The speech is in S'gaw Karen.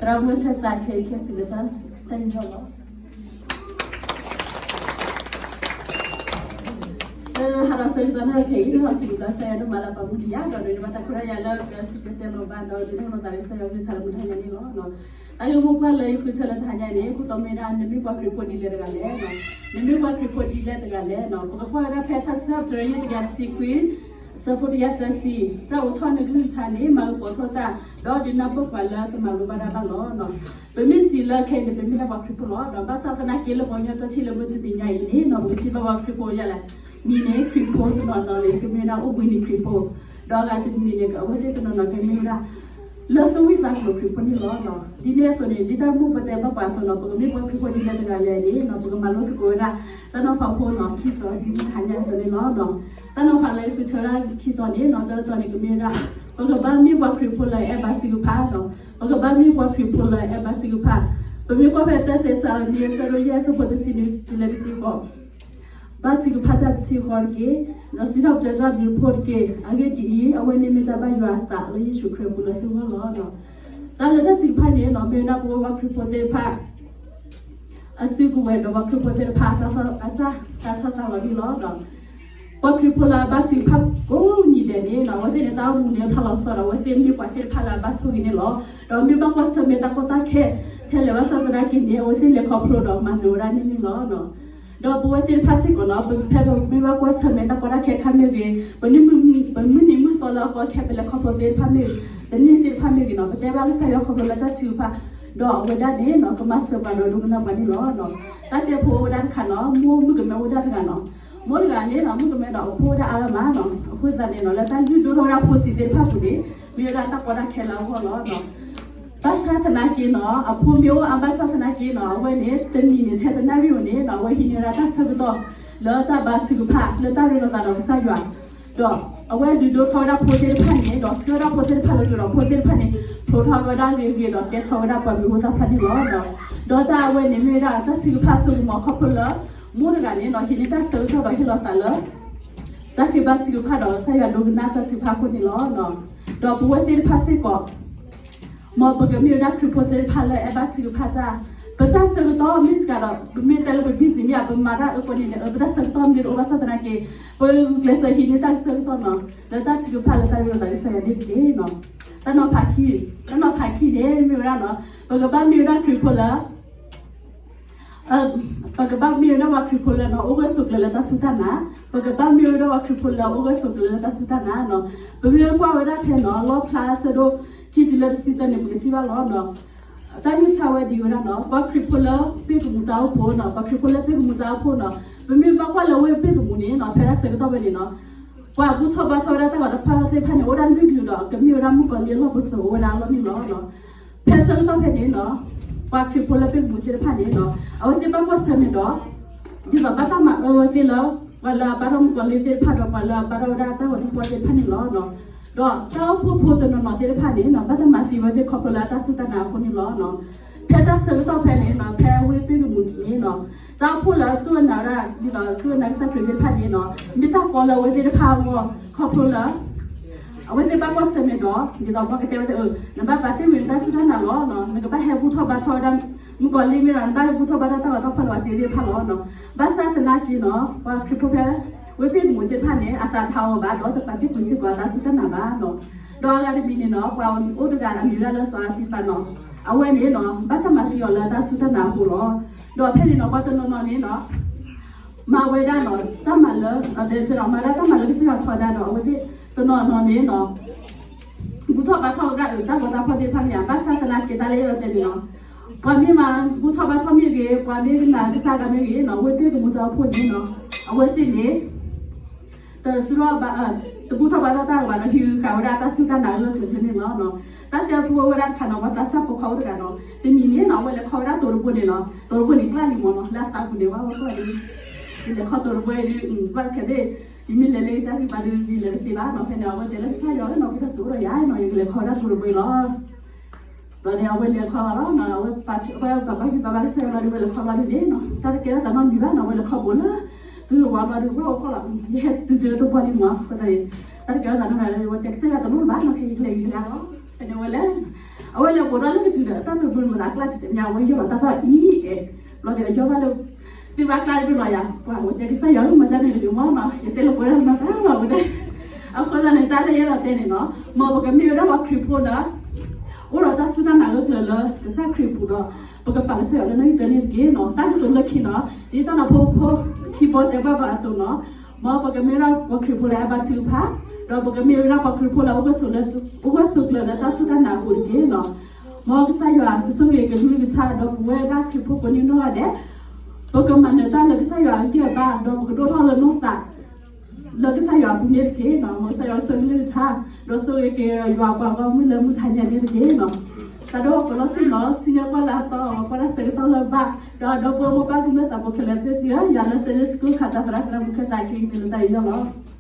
သရၣ်မုၣ်ခဲသးခဲခဲသ့လၢတၢ်တၢ်ယီၤလီၤ. လၢဟါဒီးဆၢကတီၢ်နၣ်ရံၣ်ခဲအံၤ ဒ်သိးစံးဘျုးကစၢ်ယွၤဒိၣ်မးလၢပှၤမူဒံးယၤ ဒီးဒိးန့ၢ်ဘၣ်တၢ်ခွဲးတၢ်ယာ်လၢကစံၣ်တဲၤတဲလီၤဘၣ် ဒီးဒိးန့ၢ်ဘၣ်သးလၢကစၢ်ယွၤကလုၢ်ကထါလၢမုၢ်တဟါညါန့ၣ်လီၤ. တၢ်ဂ့ၢ်မိၢ်ပှၢ်လၢယဃုထၢလၢတဟါညါန့ၣ် ခိၣ်တီမ့ၢ်ဝဲဒၣ် နမ့ၢ်ပှၤခရံာ်ဖိဒ်လဲၣ်တဂၤလဲၣ်. နမ့ၢ်ပှၤခရံာ်ဖိဒ်လဲၣ်တဂၤလဲၣ်. ပကကွၢ်ဝဲဒၣ်ဖဲထါစံးထီၣ်ပတြၢၤ တကယၤတဆံခွံ အဆၢဖိတကယၤသၢဆံ, တၢ်အိးထီၣ်နကလုၢ်ကထါန့ၣ် မၤကပီၤထီၣ်တၢ်, ဒီးဒုးနၢ်ပၢၢ်ပှၤလၢကမၤလိဘၣ်တၢ်ဘၣ်လီၤ. ပမ့ၢ်စံးလၢခဲအံၤန့ၣ် ပမ့ၢ်ဒၣ်ပှၤခရံာ်ဖိလီၤ. ဒီးဘၣ်ဆၣ်သနာ်က့လၢပှၤကညီတၢ်ထံၣ်လၢမုၢ်တနံၤညါအံၤန့ၣ် ပကထံၣ်ဘၣ်ပှၤခရံာ်ဖိယၤလဲၣ်, မံၤန့ၣ်ခရံာ်ဖိတနီၤနီၤန့ၣ် ကမ့ၢ်ဝဲဒၣ်အိၣ်ဘှံးနံၤခရံာ်ဖိ, ဒီးအဂၤတမံၤန့ၣ် အဝဲသ့ၣ်တနီၤနီၤကမ့ၢ်ဝဲဒၣ် လၢသူၣ်ဝံၣ်သးကျိၤခရံာ်ဖိန့ၣ်လီၤ. ဒ်န့ၣ်အသိးန့ၣ် ဒ်တၢ်မိၢ်ပှၢ်တဲဘၣ်ပှၤအသိးနီၤ ပကမ့ၢ်ပှၤခရံာ်ဖိဒ်လဲၣ်တဂၤလဲၣ်န့ၣ် ပကမၤလိသကိးဝဲဒၣ် တၢ်နီၤဖးဖိနီၤ ခံတီၤဒ်မုၢ်တဟါညါအသိးန့ၣ်လီၤ. တၢ်နီၤဖးလၢယဃုထၢဒၣ်ခံတီၤန့ၣ်နီၤ တၢ်တတီၤန့ၣ် ကမ့ၢ်ဝဲဒၣ် ပကဘၣ်မ့ၢ်ပှၤခရံာ်ဖိလၢအအဲၣ်ဘါထုကဖၣ်နီၤ, ပကဘၣ်မ့ၢ်ပှၤခရံာ်ဖိလၢအအဲၣ်ဘါထုကဖၣ်. ပမ့ၢ်ကွၢ်ဖဲတၢသ့းစၤလနံ အဆၢဒိၣ်ယဲၢ် အဆၢဖိတဆံနွံတုၤလၢတဆံဃိး ဘါထုကဖၣ်တၢ်တထံၣ်ဃီတက့ၢ်, ဒီးစံးထီၣ်ပတြၢၤတၢ်ဘျုးဖှိၣ်တက့ၢ်. အဂ့ၢ်ဒ်အံၤ, အဝဲန့ၣ်မ့ၢ်တၢ်ဘၣ်ယွၤအသးလၢယ့ၣ်ၡူးခရံာ်အပူၤလၢသုဂီၢ်လီၤ. တၢ်လၢတၢ်ထုကဖၣ်န့ၣ်နီၤ မ့ၢ်ဝဲဒၣ်ပဝဲပှၤခရံာ်ဖိသ့ၣ်တဖၣ် အစုကဝဲၤဒီးပှၤခရံာ်ဖိသ့ၣ်တဖၣ် အတၢ်တၢ်ထီၣ်တၢ်လီၤန့ၣ်လီၤ. ပှၤခရံာ်ဖိလၢအဘါထုကဖၣ်ကိးနံၤဒဲးန့ၣ်နီၤ အဝဲသ့ၣ်န့ၣ် တၢ်အိၣ်မူန့ၣ်ဖျါလီၤစီဒီး အဝဲသ့ၣ်မ့ၢ်ပှၤသ့ၣ်တဖၣ်လၢအဘၣ်ဆိၣ်ဂ့ၤန့ၣ်လီၤ. ဒီးမ့ၢ်ဘၣ်ကွၢ်ဆၢၣ်မဲာ်တၢ်ကီတၢ်ခဲထဲလဲၣ်ဘၣ်ဆၣ်သနာ်က့န့ၣ် အဝဲသ့ၣ်လဲၤခီဖျိဒီးမၤနၢၤဝဲဒၣ်န့ၣ်န့ၣ်လီၤ. ဒီးပဝဲသ့ၣ်တဖၣ်စ့ၢ်ကီးနီၤ ပဖဲပမ့ၢ်ဘၣ်ကွၢ်ဆၢၣ်မဲာ်တၢ်ကီတၢ်ခဲခါမ့ၢ်ဂ့ၤ, ပနံၣ်မုၢ် ပမုၢ်နံၤမုၢ်သီလၢအကီခဲ ပလဲၤခီဖျိသ့ၣ်တဖၣ်မ့ၢ်ဂ့ၤ, တနံၣ်သ့ၣ်တဖၣ်မ့ၢ်ဂ့ၤနီၤ ပတဲဘၣ်ကစၢ်ယွၤခီဖျိလၢတၢ်ထုကဖၣ်, ဒီးအဝဲဒၣ်န့ၣ်နီၤ ကမၤစၢၤပှၤဒီးဒိကနၣ်ပှၤန့ၣ်လီၤ. တၢ်တဲဖိဝဲဒၣ်တခါနီၤ မိၢ်မုၣ်ကမဲဝဲဒၣ်တဂၤနီၤ, မိၢ်တဂၤန့ၣ်နီၤ မုၣ်ကမဲဒီးအဖိဝဲဒၣ်အါဂၤမးနီၤ, အဃိသတးန့ၣ်နီၤ လၢတၢ်လုၢ်ဒိၣ်ထီၣ်ဝဲဒၣ်ဖိဆံးသ့ၣ်တဖၣ်ပူၤန့ၣ် မ့ၢ်ဝဲဒၣ်တၢ်ကီတၢ်ခဲလၢအဂီၢ်လီၤ. ဘၣ်ဆၣ်သနာ်က့နီၤ အဖိမ့ၢ်အိၣ်အါဘၣ်ဆၣ်သနာ်က့နီၤ အဝဲန့ၣ် တနံၤန့ၣ်ထဲတနၣ်ရံၣ်ဧိၤန့ၣ်နီၤ အဝဲဟံးန့ၢ်ဝဲဒၣ်တၢ်ဆၢကတီၢ် လၢတၢ်ဘါထုကဖၣ် လၢတၢ်ရ့လိာ်သးဒီးကစၢ်ယွၤ, ဒီးအဝဲဒုးဒိၣ်ထီၣ်ဝဲဒၣ်ဖိသ့ၣ်တဖၣ်န့ၣ် ဒီးဆှၢဝဲဒၣ်ဖိသ့ၣ်တဖၣ်လၢကၠိဒီးဖိသ့ၣ်တဖၣ်န့ၣ် ဖျိထီၣ်ဝဲဒၣ်ဂ့ၤဂ့ၤဒီးကဲထီၣ်ဝဲဒၣ်ပှၤမံၤဟိသၣ်ဖျၢၣ်န့ၣ်လီၤ. ဒီးတၢ်အဝဲန့ၣ်မ့ၢ်ဝဲဒၣ်တၢ်ထုကဖၣ်ဆိကမိၣ်ခီဖျိလၢ မိၢ်တဂၤန့ၣ်နီၤ ဟံးန့ၢ်တၢ်ဆၢကတီၢ်ဒီးဟ့ၣ်လီၤသးလၢ တၢ်ဃ့ဘါထုကဖၣ်ဒီးကစၢ်ယွၤဒိကနၣ်တၢ်ထုကဖၣ်အဃိန့ၣ်လီၤ. ဒီးပဝဲသ့ၣ်တဖၣ်စ့ၢ်ကီး မ်ပကမ့ၢ်ဝဲဒၣ်ခရံာ်ဖိသ့ၣ်တဖၣ်လၢအဲၣ်ဘါထုကဖၣ်တၢ်, ပတၢ်ဆၢကတီၢ်မ့ၢ်စှၤဒီး ပမ့ၢ်တဲလၢပ busy မ့ၢ်ဧါ ပမၤတၢ်အၢကိးနံၤန့ၣ် ပတၢ်ဆၢကတီၢ်မ့ၢ်တအိၣ်ဘၣ်ဆၣ်သနာ်က့ ပဂုာ်ကျဲးစၢးဟံးန့ၢ်တၢ်ဆၢကတီၢ်နီၤ လၢတၢ်ထုကဖၣ်လၢတၢ်ရ့လိာ်သးကစၢ်ယွၤန့ၣ်တက့ၢ်နီၤ. တၢ်နီၤဖးခံ, တၢ်နီၤဖးခံန့ၣ်မ့ၢ်ဝဲဒၣ်နီၤ ပကဘၣ်မ့ၢ်ဝဲဒၣ်ခရံာ်ဖိလၢ ပကဘၣ်မ့ၢ်ဝဲဒၣ်ပှၤခရံာ်ဖိလၢနီၤ အိၣ်ဂၢၢ်ဆိးကျၢၤလၢတၢ်စူၢ်တၢ်နာ်, ပကဘၣ်မ့ၢ်ဝဲဒၣ်ပှၤခရံာ်ဖိလၢအိၣ်ဂၢၢ်ဆိးကျၢၤလၢတၢ်စူၢ်တၢ်နာ်နီၤ. ပမ့ၢ်ကွၢ်ဝဲဒၣ်ဖဲနီၤ လီၣ်ဖျါအဆၢဒိၣ်ခံတုၤလၢတဆံတၢန့ၣ် ပကထံၣ်ဘၣ်လီၤနီၤ. တၢ်န့ၣ်ဖျါဝဲဒ်ဝဲဒၣ်နီၤ ပှၤခရံာ်ဖိလၢပ့ၢ်ကမူးတၢ်အိၣ်ဖှိၣ်နီၤ ပှၤခရံာ်ဖိလၢပ့ၢ်ကမူးတၢ်အိၣ်ဖှိၣ်နီၤ ပမ့ၢ်ဘၣ်ကွၢ်လၢဝဲပ့ၢ်ကမူးန့ၣ်နီၤ ဖဲတၢ်ဆၢကတီၢ်ဖဲန့ၣ်နီၤ ပှၤဘူၣ်ထီၣ်ဘါထီၣ်ဝဲဒၣ်တၢ်ဂီၤတဖၣ်သ့ၣ်တဖၣ်န့ၣ် အိၣ်ဝဲဒၣ်လွံၢ်ကလုာ်ဒီး ကမ့ၢ်ဝဲဒၣ်မုၣ်ကီၤလံၢ်အလီၢ်ပစိာ်အိၣ်ဝဲဒၣ်အလီၢ်န့ၣ်လီၤ. ဖဲဆၢကတီၢ်ဖဲန့ၣ်နီၤ ပှၤခရံာ်ဖိလၢပ့ၢ်ကမူးသ့ၣ်တဖၣ်န့ၣ်နီၤ အဝဲသ့ၣ်ဘၣ်ကွၢ်ဆၢၣ်မဲာ်ဒီး ဒ်သိးဘၣ်တၢ်မၤအၢဝဲသ့ၣ်လၢ ပှၤလၢအဘါထီၣ်မုၣ်ကီၤလံၢ်သ့ၣ်တဖၣ်ဒီး ပှၤလၢအဘါထီၣ်ဝဲဒၣ်တၢ်ဂီၤတဖၣ်သ့ၣ်တဖၣ်န့ၣ်လီၤ. ဒီးတၢ်အိၣ်ဖှိၣ်ဖိတနီၤနီၤသ့ၣ်တဖၣ်န့ၣ်နီၤ ဘၣ်တၢ်မၤသံဝဲသ့ၣ်ခီဖျိလၢအတၢ်စူၢ်တၢ်နာ်အဃိန့ၣ်လီၤ. ဖဲတၢ်ဆၢကတီၢ်ဖဲန့ၣ်နီၤ ဖဲဝ့ၢ်ပ့ၢ်ကမူးန့ၣ်နီၤ တၢ်အိၣ်ဖှိၣ်လၢအစူၢ်အနာ်ဝဲဒၣ် ဒ်သိးစူၢ်အနာ်ကစၢ်ခရံာ်သ့ၣ်တဖၣ်န့ၣ်နီၤ မ့ၢ်တၢ်ကီလၢအဝဲသ့ၣ်တဖၣ်အဂီၢ် ခီဖျိလၢ အဝဲသ့ၣ်ဘၣ်ကွၢ်ဆၢၣ်မဲာ်ဒီး ဒ်သိးပှၤကတဲဝဲသ့ၣ် နဘၣ်ပာ်တ့ၢ်ဝံၤနတၢ်စူၢ်တၢ်နာ်လီၤ. နကဘၣ်ဟဲဘူၣ်ထီၣ်ဘါထီၣ်ဝဲဒၣ် မုၣ်ကီၤလံၢ်မ့ၢ်ဒီး နဘၣ်ဟဲဘူၣ်ထီၣ်ဘါထီၣ်တၢ်ဂီၤတၢ်ဖီၣ်လၢပှၤတ့သ့ၣ်တဖၣ်လီၤ. ဘၣ်ဆၣ်သနာ်က့နီၤ ပှၤခရံာ်ဖိဖဲ ဝ့ၢ်ပ့ၢ်ကမူးသ့ၣ်တဖၣ်န့ၣ် အသးထီၣ်အီၤဘၣ်ဒီး တပာ်တ့ၢ်ကွံာ်စ့ၢ်ကီးအတၢ်စူၢ်တၢ်နာ်ဘၣ်နီၤ. ဒီးအဂၤတမံၤန့ၣ်နီၤ ပှၤအိၣ်တဂၤအမံၤဝဲဒၣ်လၢစီၤအၤတံပၤနီၤ အဝဲန့ၣ်နီၤ ဘၣ်တၢ်မၤသံအီၤလၢအတၢ်စူၢ်တၢ်နာ်အဃိလီၤ. ဒီးဖဲန့ၣ်နီၤ ပှၤတနီၤနီၤန့ၣ်နီၤ မၤဝဲဒၣ်နီၤ တၢ်မၤလၢ ဒီးမၤဝဲဒၣ်တၢ်မၤလၢကစၢ်ယွၤထီဒါဒီး အဝဲသ့ၣ်တနီၤနီၤန့ၣ်နီၤ ဘူၣ်ထီၣ်ဘါထီၣ်ဝဲဒၣ်တၢ်ဂီၤတၢ်ဖီၣ်သ့ၣ်တဖၣ်မ့ၢ်ဧါ. ဘၣ်ဆၣ်သနာ်က့တၢ်လၢယအဲၣ်ဒိးတဲန့ၣ်နီၤ ပှၤမ့ၢ်မၤဘူၣ်ထီၣ်ဘါထီၣ်မ့ၢ်ဂ့ၤ ပှၤမ့ၢ်ကနာ်ကစၢ်တဂၤမ့ၢ်ဂ့ၤနီၤ ဝ့ၢ်ပ့ၢ်ကမူးတၢ်အိၣ်ဖှိၣ်န့ၣ်နီၤ အဝဲသ့ၣ်န့ၣ် တစူၢ်ထီၣ်ဘၣ် တဘူၣ်ထီၣ်ဘါထီၣ်တၢ်ဘၣ်ဒီး ဟံးဃာ်ဝဲဒၣ်တၢ်စူၢ်တၢ်နာ်အဂၢၢ်ကျၢၤန့ၣ်လီၤ. တၢ်တဲဖိဝဲဒၣ်တခါနီၤ ပှၤသးစၢ်ဖိခွါအိၣ်တဂၤနီၤ တနံၤန့ၣ်နီၤ အဝဲလဲၤခီဝဲဒၣ်တိၤတဘိန့ၣ်နီၤ တိၤတဘိန့ၣ်ကျၢ်လံမးနီၤ လၢအသးပူၤန့ၣ် ဝဲဝဲကွၢ်ဒုး ယလဲၤခီတိၤတဘိဒုး ဘၣ်ခဲသ့ၣ် ယမ့ၢ်လဲၤလၢကစၢ်ဂံၢ်ဘါဒုး ယလဲၤတသ့ဘၣ်နီၤ ဖဲန့ၣ် အဝဲတဲလၢကစၢ်ယွၤနီၤ ဖုသးစူၤအိၣ်ဒီးယၤနီၤ ယကလဲၤခီဝဲဒၣ်တိၤတဘိလီၤ. ဒီးန့ၣ် အဝဲလဲၤခီလီၤနီၤ အဝဲပာ်ဘၣ်ဂံၢ်ဘါဘၣ်ကစၢ်ယွၤလီၤဒုး ဝဲလဲၤခီလီၤဒုးန့ၣ်နီၤ တၢ်တကဲထီၣ်သးနီတမံၤဘၣ်နီၤ ဝဲလဲၤခီဘိလၢ တုၤဝဲလီၤဒုး ဝဲအိၣ်ခီလီၤ ယဟဲတုၤတဘိလံမး တၢ်တကဲထီၣ်သးနီတမံၤ ဝဲတဲကစၢ်ယွၤတလိၣ်လၢၤဘၣ်နီၤ ခဲအံၤကလဲၤဂ့ၤတဂၤလီၤ န့ၣ်ဝဲလဲၣ်, အဝဲလဲၤပိာ်ထီၣ်လၢကတုၤဒီးတၢ်တရူးမသးကျါ တမ့ၢ်ဝဲယီၢ်လီၤတၢ်သီၣ်အံၤ, ဘျီဒီးယီၢ်ဘၣ်လၢ သ့ၣ်ဘၣ်ကျါတဘ့ၣ်လီၤယၤ, ပှၤဝဲတဲကစၢ်ယွၤဧၢ မၤတၢ်န့ၣ်တဂ့ၤမ့ၢ်နီၤ, ယတဲလိာ်ကွဲဒၣ်မၤတၢ်လီၤဝဲဒၣ်. အဃိသတးန့ၣ် တၢ်လၢယအဲၣ်ဒိးတဲန့ၣ်နီၤ, မ်ပကမ့ၢ်ဝဲဒၣ်ပှၤခရံာ်ဖိလၢ အိၣ်ဒီးတၢ်စူၢ်တၢ်နာ်ဂၢၢ်ကျၢၤလၢကစၢ်ခရံာ်ပူၤဒီး ပကပာ်ကစၢ်ယွၤလၢနီၣ်ဂံၢ်တၢန့ၣ်တက့ၢ်နီၤ. တၢ်ကတိၤလၢခံနီၤ, ဒ်တၢ်နီၤဖိဖိခံဘီတဲဘၣ်ပှၤအသိးနီၤ, မ်ပကမ့ၢ်ဝဲဒၣ်ပှၤခရံာ်ဖိလၢအဘါထုကဖၣ်, ဒီးပကမ့ၢ်ဝဲဒၣ်ပှၤခရံာ်ဖိလၢ အိၣ်ဂၢၢ်ဆိးကျၢၤလၢတၢ်စူၢ်တၢ်နာ်အပူၤတက့ၢ်နီၤ. မ်ကစၢ်ယွၤကဆိၣ်ဂ့ၤကလုၢ်ကထါ ဒီးပဝဲဒၣ်ခရံာ်ဖိကိးနံၤနီၢ်ဂၤဒဲး, ပကမၤနၢၤတၢ်လၢကစၢ်ယွၤအဂံၢ်အဘါ ဒီးပကဒိၣ်ထီၣ်လၢနီၢ်သး လၢကစၢ်ယွၤအပူၤန့ၣ်တက့ၢ်နီၤ. မ်ကစၢ်ယွၤကဆိၣ်ဂ့ၤကလုၢ်ကထါ, ဒီးဆိၣ်ဂ့ၤက့ၤယွၤပှၤဂီၢ်မုၢ်လၢမုၢ်ထါညါန့ၣ်တက့ၢ်နီၤ. တၢ်ဒိၣ်ပလီၢ်ဆ့ၣ်နီၤ, စံၣ်ညီၣ်ကွၢ်လၢအသီ, ကွၢ်တၢ်ဆၢကတီၢ်လၢအဘၣ်, ဒီးဒီပုၢ်ဝဲၢ်မိၢ်ပၢ်ကမျၢၢ်သးဘိခဲလၢာ်သ့ၣ်ဧၢ, ယၤလၢ Sunday School ခးတၢ်သရၣ်သရၣ်မုၣ်ခဲသးက့ၤကသ့လၢတၢ်ယူးယီၣ်လီၤ.